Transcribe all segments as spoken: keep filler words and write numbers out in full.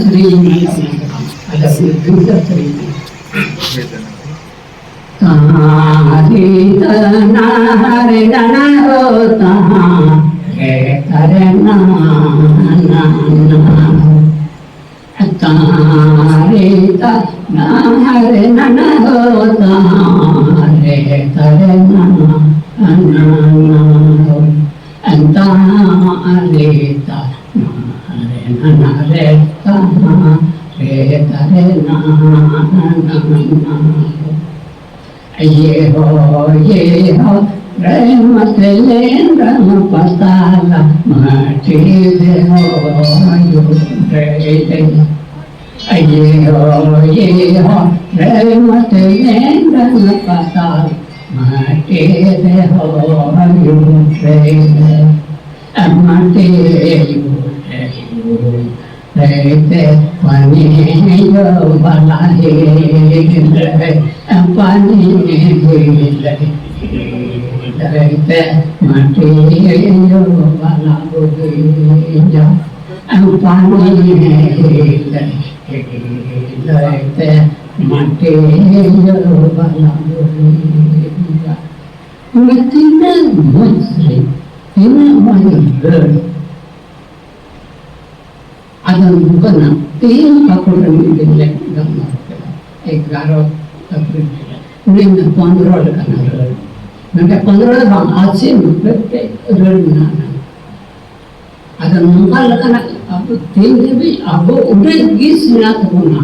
ᱥᱮᱨᱮᱧ ᱢᱮᱱᱟᱜᱼᱟ, ᱟᱫᱚ ᱩᱱᱤ ᱫᱚ ᱥᱮᱨᱮᱧ ᱢᱮᱱᱟᱜᱼᱟ᱾ ᱛᱟᱦᱟᱸ ᱨᱮ ᱛᱟᱦᱟᱸ ᱨᱮ ᱱᱟᱱᱟ ᱦᱳ ᱛᱟᱦᱟᱸ ᱨᱮ ᱛᱟᱨᱮ ᱱᱟᱱᱟ ᱱᱟᱱᱟ ᱦᱳ᱾ ᱛᱟᱦᱟᱸ ᱨᱮ ᱛᱟᱦᱟᱸ ᱨᱮ ᱱᱟᱱᱟ ᱦᱳ ᱛᱟᱦᱟᱸ ᱨᱮ ᱛᱟᱨᱮ ᱱᱟᱱᱟ ᱱᱟᱱᱟ ᱦᱳ᱾ ᱛᱟᱦᱟᱸ ᱨᱮ ᱛᱟᱦᱟᱸ ᱨᱮ ᱱᱟᱱᱟ ᱨᱮ ᱛᱟᱦᱟᱸ ᱨᱮ ᱛᱟᱨᱮ ᱱᱟᱱᱟ ᱱᱟᱱᱟ ᱦᱳ᱾ ᱟᱭᱮ ᱦᱳ, ᱟᱭᱮ ᱦᱳ, ᱨᱮ ᱢᱟᱛᱮ ᱞᱮᱱ ᱨᱟᱢ ᱯᱟᱛᱟᱞᱟ, ᱢᱟᱴᱤ ᱨᱮ ᱦᱚᱭᱩᱨ ᱨᱮ᱾ ᱟᱭᱮ ᱦᱳ, ᱟᱭᱮ ᱦᱳ, ᱨᱮ ᱢᱟᱛᱮ ᱞᱮᱱ ᱨᱟᱢ ᱯᱟᱛᱟᱞᱟ, ᱢᱟᱴᱤ ᱨᱮ ᱦᱚᱭᱩᱨ ᱨᱮ᱾ ᱢᱟᱴᱤ ᱨᱮ ᱦᱚᱭᱩᱨ ᱨᱮ᱾ ᱨᱮ ᱛᱮ ᱯᱟᱹᱱᱤ ᱡᱚ ᱵᱟᱞᱟ ᱦᱤᱞ ᱨᱮ, ᱯᱟᱹᱱᱤ ᱦᱤᱞ ᱨᱮ, ᱦᱤᱞ ᱨᱮ ᱛᱮ ᱢᱟᱹᱴᱤ ᱡᱚ ᱵᱟᱞᱟ ᱵᱩᱦᱤᱡᱟ, ᱯᱟᱹᱱᱤ ᱦᱤᱞ ᱨᱮ, ᱦᱤᱞ ᱨᱮ ᱛᱮ ᱢᱟᱹᱴᱤ ᱡᱚ ᱵᱟᱞᱟ ᱵᱩᱦᱤᱡᱟ᱾ ᱚᱱᱟ ᱛᱤᱱᱟᱹᱜ ᱢᱚᱡᱽ ᱥᱮᱨᱮᱧ, ᱛᱤᱱᱟᱹᱜ ᱢᱚᱡᱽ ᱨᱟᱹᱲ᱾ ᱟᱫᱚ ᱱᱚᱝᱠᱟᱱᱟᱜ ᱛᱮᱦᱮᱧ ᱯᱟᱹᱠᱩᱲ ᱨᱮ ᱢᱤᱫ ᱫᱤᱱ ᱞᱮ ᱜᱟᱞᱢᱟᱨᱟᱣ ᱠᱮᱫᱟ, ᱮᱜᱟᱨᱚ ᱮᱯᱨᱤᱞ ᱨᱮ᱾ ᱩᱱᱤ ᱢᱮᱱᱫᱟ ᱯᱚᱱᱫᱽᱨᱚ ᱞᱮᱠᱟᱱᱟᱜ ᱨᱟᱹᱲ, ᱢᱮᱱᱫᱟ ᱯᱚᱱᱫᱽᱨᱚ ᱫᱚ ᱵᱟᱝ, ᱟᱥᱤ ᱱᱚᱵᱵᱳᱭ ᱜᱚᱴᱮᱡ ᱨᱟᱹᱲ ᱢᱮᱱᱟᱜᱼᱟ᱾ ᱟᱫᱚ ᱱᱚᱝᱠᱟ ᱞᱮᱠᱟᱱᱟᱜ ᱟᱵᱚ ᱛᱮᱦᱮᱧ ᱫᱷᱟᱹᱵᱤᱡ ᱟᱵᱚ ᱩᱰᱟᱹᱜ ᱜᱮ ᱥᱮᱬᱟ ᱛᱟᱵᱚᱱᱟ᱾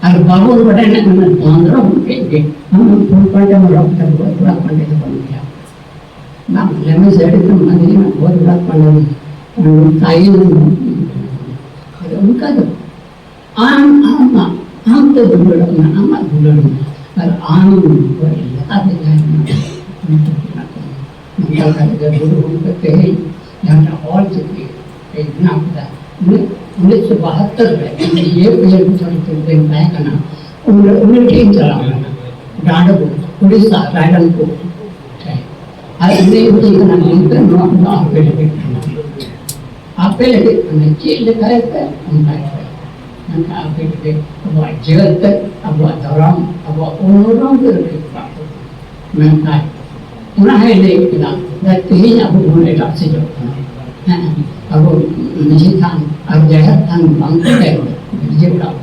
ᱟᱨ ᱵᱟᱵᱚᱱ ᱵᱟᱰᱟᱭ ᱱᱟ ᱠᱟᱱᱟ, ᱵᱚᱱᱫᱨᱚ ᱦᱚᱸ ᱠᱮᱫ ᱜᱮ᱾ ᱦᱚᱸ, ᱯᱷᱩᱞ ᱯᱟᱱᱰᱮ ᱢᱟ ᱨᱚᱜ ᱛᱟᱵᱚ, ᱯᱩᱨᱟ ᱯᱟᱱᱰᱮ ᱫᱚ ᱵᱟᱹᱱᱩᱜ ᱜᱮᱭᱟ᱾ ᱵᱟᱝ, ᱞᱮᱢᱮ ᱥᱮ ᱟᱹᱰᱤ ᱫᱚ ᱢᱟᱱᱮ ᱱᱟ ᱵᱚᱦᱩᱛ ᱵᱟᱲᱟ ᱯᱟᱱᱰᱮ ᱢᱟ᱾ ᱛᱟᱭᱚᱢ ᱢᱟ᱾ ᱟᱫᱚ ᱚᱱᱠᱟ ᱫᱚ ᱟᱢ, ᱟᱢᱟᱜ, ᱟᱢ ᱛᱮ ᱫᱩᱞᱟᱹᱲ ᱢᱮ, ᱟᱢᱟᱜ ᱫᱩᱞᱟᱹᱲ ᱢᱮ᱾ ᱟᱨ ᱟᱢ ᱞᱮᱠᱟᱛᱮ ᱡᱟᱦᱟᱸᱭ ᱢᱮᱱᱟᱜ ᱠᱚᱣᱟ, ᱱᱚᱝᱠᱟ ᱞᱮᱠᱟᱛᱮ ᱜᱩᱨᱩ ᱜᱚᱢᱠᱮ ᱛᱮᱦᱮᱧ ᱡᱟᱦᱟᱸᱴᱟᱜ ᱚᱞ ᱪᱤᱠᱤ ᱮ ᱵᱮᱱᱟᱣ ᱠᱮᱫᱟ, ᱩᱱᱤ ᱩᱱᱤᱥᱥᱚ ᱵᱟᱦᱟᱛᱛᱳᱨ ᱨᱮ ᱩᱱᱤ ᱤᱭᱟᱹ ᱩᱭᱦᱟᱹᱨ ᱵᱤᱪᱟᱹᱨ ᱛᱮ ᱵᱮᱱ ᱛᱟᱦᱮᱸ ᱠᱟᱱᱟ, ᱩᱱ ᱩᱱᱤ ᱴᱷᱮᱱ ᱪᱟᱞᱟᱣ ᱞᱮᱱᱟ, ᱰᱟᱸᱰᱵᱳᱥ, ᱩᱲᱤᱥᱥᱟ, ᱨᱟᱭᱨᱚᱝᱯᱩᱨ ᱴᱷᱮᱱ᱾ ᱟᱨ ᱩᱱᱤ ᱢᱤᱛᱟᱹᱧ ᱠᱟᱱᱟ, "ᱜᱚᱢᱠᱮ, ᱱᱚᱣᱟ ᱠᱚᱫᱚ ᱟᱯᱮ ᱞᱟᱹᱜᱤᱫ ᱠᱟᱱᱟ, ᱟᱯᱮ ᱞᱟᱹᱜᱤᱫ ᱠᱟᱱᱟ, ᱪᱮᱫ ᱞᱮᱠᱟᱭ ᱯᱮ ᱚᱱᱠᱟᱭ ᱯᱮ᱾ ᱢᱮᱱᱠᱷᱟᱱ ᱟᱯᱮ ᱜᱮ ᱟᱵᱚᱣᱟᱜ ᱡᱟᱹᱛ, ᱟᱵᱚᱣᱟᱜ ᱫᱷᱚᱨᱚᱢ, ᱟᱵᱚᱣᱟᱜ ᱩᱱᱩᱨᱩᱢ ᱜᱮ ᱨᱟᱹᱠᱷᱤ ᱠᱟᱜ ᱛᱟᱵᱚᱱ᱾ ᱢᱮᱱᱠᱷᱟᱱ ᱚᱱᱟ ᱦᱚᱸᱭ ᱞᱟᱹᱭ ᱠᱮᱫᱟ, ᱛᱮᱦᱮᱧ ᱟᱵᱚ ᱵᱚᱱ ᱮᱴᱟᱜ ᱥᱮᱡᱚᱜ ᱠᱟᱱᱟ᱾ ᱦᱮᱸ, ᱟᱵᱚ ᱢᱟᱹᱡᱷᱤ ᱛᱷᱟᱱ ᱟᱨ ᱡᱟᱦᱮᱨ ᱛᱷᱟᱱ ᱵᱟᱝ ᱠᱟᱛᱮ ᱜᱤᱨᱡᱟᱹ ᱚᱲᱟᱜ